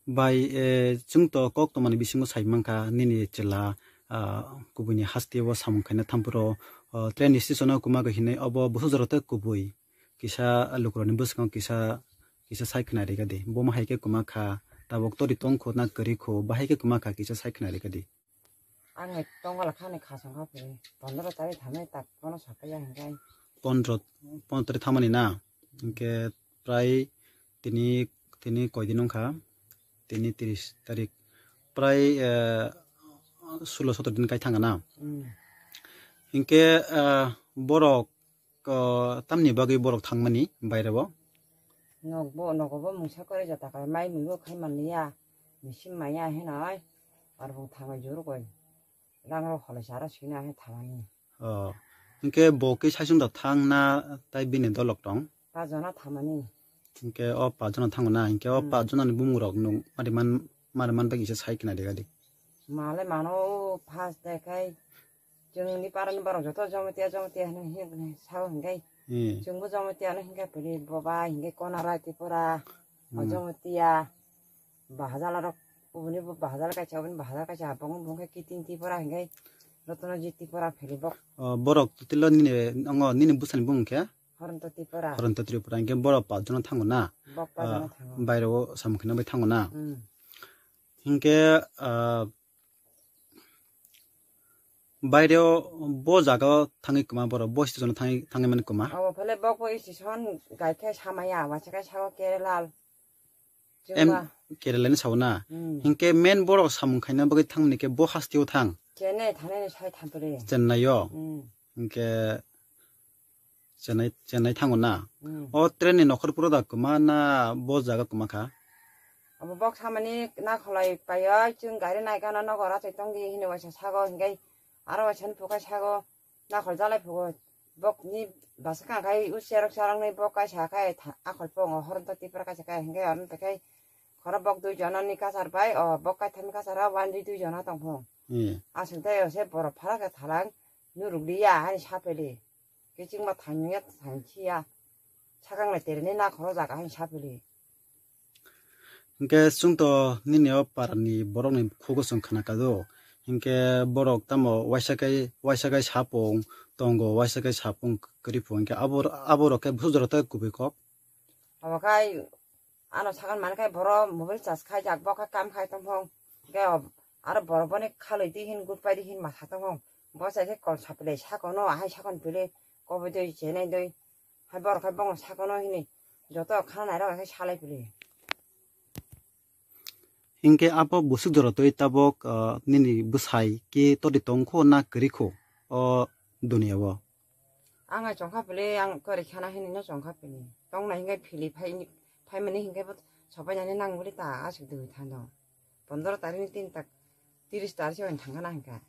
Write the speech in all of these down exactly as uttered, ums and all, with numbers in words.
Bai, eh, chwng to kok tongmani bisingo sai mankha, nini chwla, ah, kubuini hasteo samung khaina thampuro, oh, train station o kwma hinwi obo busu jora tei kubui kisa lukurokni bwskango kisa, kisa sai khna rikadi. Bomo hai khe kwma kha, tabuk tori tongkho na kwrwikho, bahai khe kwma kha kisa sai khna rikadi. Ang tongo la khani khasong kha phiri, pondro tarik thamai tak kono sapya hinkai. Pondro, pondro tarik thamani na? Hinkhe prai tini, tini koi din wngkha? Tini tris tarik. Prai, eh, sulo sotro din kai thanga na? Hmm. Hinkhe, eh, borok, eh, tamni bagwi borok thangmani bairebo? Nokbo, nogobo mungsa kore jata kai mai muibo khai manliya, misim maya hinoi, arbong thangai juru koi. Rang rok holai sara sina he thamani. Oh. Hinkhe bo khe saichung da thang na tai bini dolok tong? Pajona thamani. Hinkhe o pajona thango na, hinkhe o Hmm. Pajonani bumung rok nung mari man, mari man bai kisa sai khna de gadi. Male mano phas de khai chwngni parani borok joto jomotia jomotia hwnwi hwnwi sao hinkai. Hmm. Chwngbo jomotia no hinkai pili boba hinkai konarai tipura. Hmm. O jomotia. Bahajala rok, ubuni bo bahajala kaisa, ubuni bahajala kaisa, bong bong khe kiting tipura hingai, Rotona ji tipura pheli bok. O, borok tilo nini, ongo nini bwsani bumung khe? Horonto tipura. Horonto Tripura, hinkhe borok pajona thango na? Bok pajona Ah, thango. Baireo samung khna bai thango na? Hmm. Hinkhe, ah, baireo bo jaga o thangwi kwma borok, bo station o thangwi, thangwi mani kwma? Abo phale bok bo station gai khe samaya, waisa khe sao Kerala. Em, Chwngma. Kerala ni sao na? Hmm. Hinkhe main borok samung khaina bagwi thangmani khe bo hasteo thang? Chennai thangnani sai thampili. Chennai o? Hmm. Hinkhe Chennai, Chennai thango na? Hmm. O train ni nokhor puro da kwma na bo jaga kwma kha? Abo bok samani na kholai paio, chwng gari naikha no nogo ratai tongdi hinwi waisa sago, hinkhe aro waisa ni phukai sago. Nakhol jalai phugo, bokni bwswk khai o cherok cherokni bok kaisa khai tha-, akhol phungo Horonto Tripura kaisa khai hinkhe aro tei khai khoro bok dui jonani kachar bai, o bok kaitham kachar o wandi dui jona tong phung. Hmm. Aswk tei o se borok phara khe thalang nuruk liya hai sapili. Kichingma thangya thangchiya. Sakang le tereni nakhoro jaga hai sapili. Hinkhe chwng to nini o parani borokni khugo chwng khna kado. Hinkhe borok tamo waisa kai, waisa kai sapung tongo, waisa kai sapung kwrwi phung. Hinkhe abo, abo rok khe busu jora tei kubui kok. Abo khai ano sakhan mani khai borok mobile charge khai jak, bo khai kam khai tong phung. Hinkhe aro borok boni khalwi di hin, good pai di hin ma sa tong phung. Bo chai khe kol sapilai sakono, ahai sakon pili, kobo doi chenai doi. Hai borok khai bongno sakono hini joto khana nairok hai salai pili. Hinkhe abo busuk jora twi tabok, ah, nini bwsai khe todi tongkho na kwrwikho o duniya o? Ang hai chongkha pili, ang kwrwi khana hinwi no chongkha pili. Tongna hinkhe phili phai, phaimani hinkhe bo sopainani nang bwli ta aswk dui thano. Pondro tarikni tin tak, tiris tarik se thangkhana hinkha.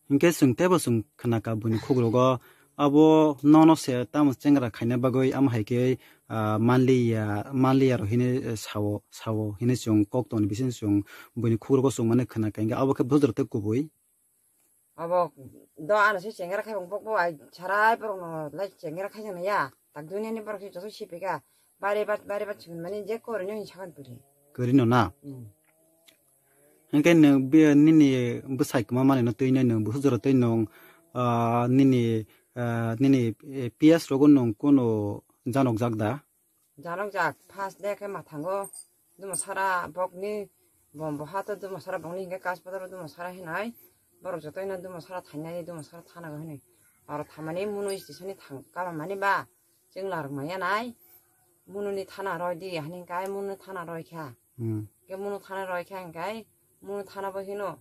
Hinkhe chwng teibo chwng khna kha buini khugrogo abo nono se tamo chengra khaina bagwi amo hai khe, ah, manliya, manliya rok hini, eh, sao, sao hini chwng kok tongni bising chwng buini khugrogo chwng mani khna kha hinkhe abo khe bujra tei kubui. Abo do ano se chengra khai bok bo ai sarai borok no lai chengra khai jana ya tak duniani borok se joto sipika. Bari bat, bari bat chikon mani je kori no hinwi sakon pili. Kori no na? Hmm. Hinkhe nwng bi-, nini bwsai kwma mani no twi nai nwng busu jora twi nwng, ah, nini, ah, nini, eh, P S rogo nwng kuno janok jak da? Janok jak, first day khe mathango dumo sara bokni bom bo hato dumo sara bokni hinkhe Kaspataro dumo sara hinai borok joto hino dumo sara thainani dumo sara thanago hinwi. Aro thamani munu station ni thang kama mani ba chwng larok maya nai. Mununi thana roi di, hani kai munu thana roi kha. Hmm. Ke munu thana roi kha, kai munu thana bo hino.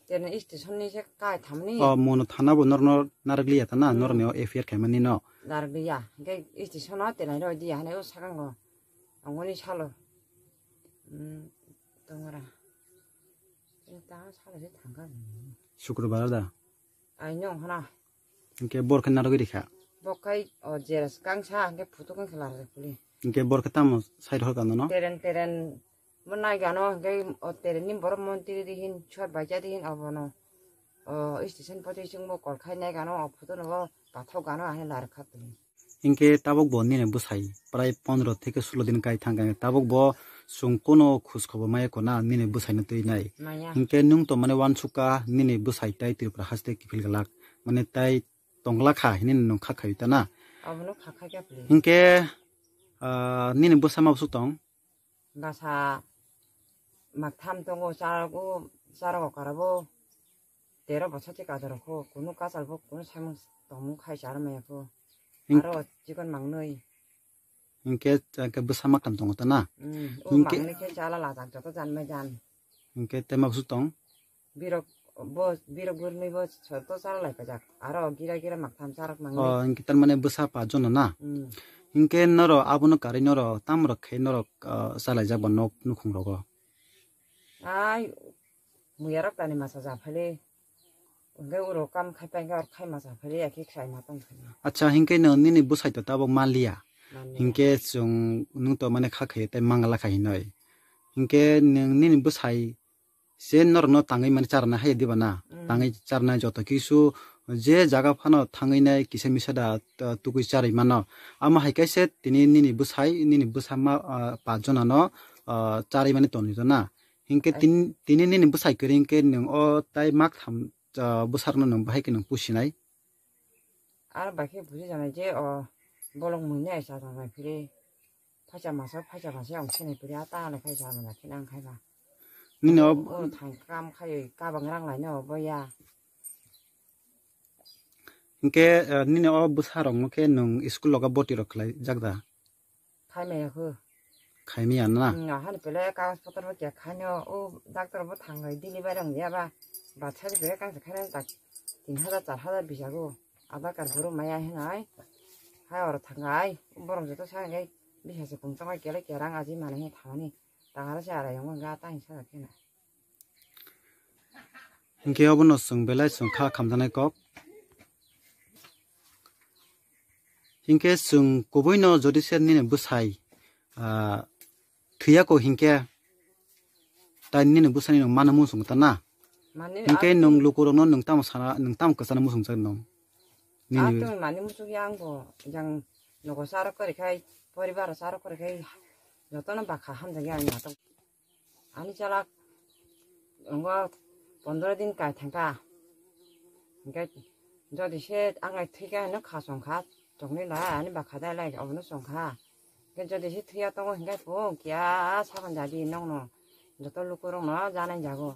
Tene station ni se kai thamni. O munu thana bo nor nor narak liya ta na, Hmm. Nor neo F I R khai mani no. Narak liya, ke station o tene roi di, hani o sakango. Angoni salo. Hmm, tongra. Tene ta salo se thangka. Sukrobar da. Ai nyong hana. Hinkhe bor khe narwgwi rikha. Bok khai o jeras kangsa hinkhe photo kang khe lar puli. Hinkhe bor khe tamo sai rohor kha nono? Teren teren mo nai gano hinkhe o teren ni borok montri di hin chwat baija di hin abono. O station poti sing bo kol khai nai gano o photo no bo pathok gano ahai lar kha puli. Hinkhe tabok bo nini bwsai prai pondro theke sulo din kai thang kha. Tabok bo chwng kuno khus khobor maya kona nini bwsaino twi nai. Maya. Hinkhe nwng to mane wansukha nini bwsai tai Tripura haste kiphil glak. Mane tai tongla kha hinwi nwng kha khaio ta na. Abono kha kha khe pli. Hinkhe, ah, nini bwsa ma bwswk tong? Bwsa maktham tongo, charago, charago karabo tero bosor se kajaro kho, kunu kachal bo kunu samung tongmung khai chara maya kho. Hing- Aro chikon mangnwi. Hinkhe, hinkhe bwsa maktham tongo ta na? Mm, o hinkhe mangni khe chala lajak joto jan mai jan. Hinkhe tei ma bwswk tong? Birok bo, birok birnwi bo soto chala lai pajak. Aro gira gira maktham charak mangni. O, hinkhe tarmane bwsa pa jono na? Mm. Hinkhe norok abono karwi norok tamrok khe norok, ah, chalaijak ba nok nukhung rogo? Ai, muyarok tani masa japhali. Hwnkhe uro kam khai paikhe or khai masa phali ya khe khai ma tong phali. Acha, hinkhe no nini bwsai to tabok manliya. Manliya. Hinkhe chwng nwng to mane kha khaio tei mangala kha hinoi. Hinkhe nwng nini bwsai se norokno tangwi mani charna hai diba na? Mm. Tangwi charna joto kisu je jaga phano thangwi nai kisa misa da, ah, tugwi charwi mano. Amo hai khe se tini nini bwsai, nini bwsa ma, ah, pa jonano, ah, charwi mani tonwi to na. Hinkhe Ai. tin-, tini nini bwsai kwrwi hinkhe nwng o tai mak tham, ah, bwsarokno nwng bahai khe nwng pusinai? Aro bai khe buji janai je o bolong mui nai cha janai phiri. Phaisa masa, phaisa masa ang sinai phiri a ta nai khai cha manya khe nang khai ba. Nini o O thang kam khai kabang rang lai no bo ya. Hinkhe, ah, nini o bwsarokno khe nwng school loga boti rok khlai jak da? Khai maya khu. Khai maya na? Mm, ahani pele kagaj potro bo kya khaino, o doctor bo thangai delivery wng ya ba. Bathari pele kang se khaino tak tin hajar char hajar bisago. Aadhaar card boro maya hinai. Hai oro thangai, borok joto sa hingai, bisa se pung chongai kele kya rang aji mane hin thamani. Tangara se ara yong ga ta hin sa kena. Hinkhe obono chwng belai chwng kha khamjaknai kok. Hinkhe chwng kubuino jodi se nini bwsai, ah, thwiya ko hinkhe tai nini bwsani nwng mano muchung ta na? Mani Hinkhe ang nwng lukurokno nwng tamo sana, nwng tamo kwchana muchungjak nwng? Nini Ang tong mani muchung ya ang bo jang nogo saro kori khai, poribar saro kori khai, jotono bakha hamjak ya ang natok. Ani chalak wngkha pondro din kai thangkha. Hinkhe jodi se ang ai thwikha hino kha chongkha, chongni lai ani bakha dai lai obono chongkha. Hinkhe jodi se thwiya tongo hinkhe pung kiya sakon jadi nokno joto lukurokno janai jago.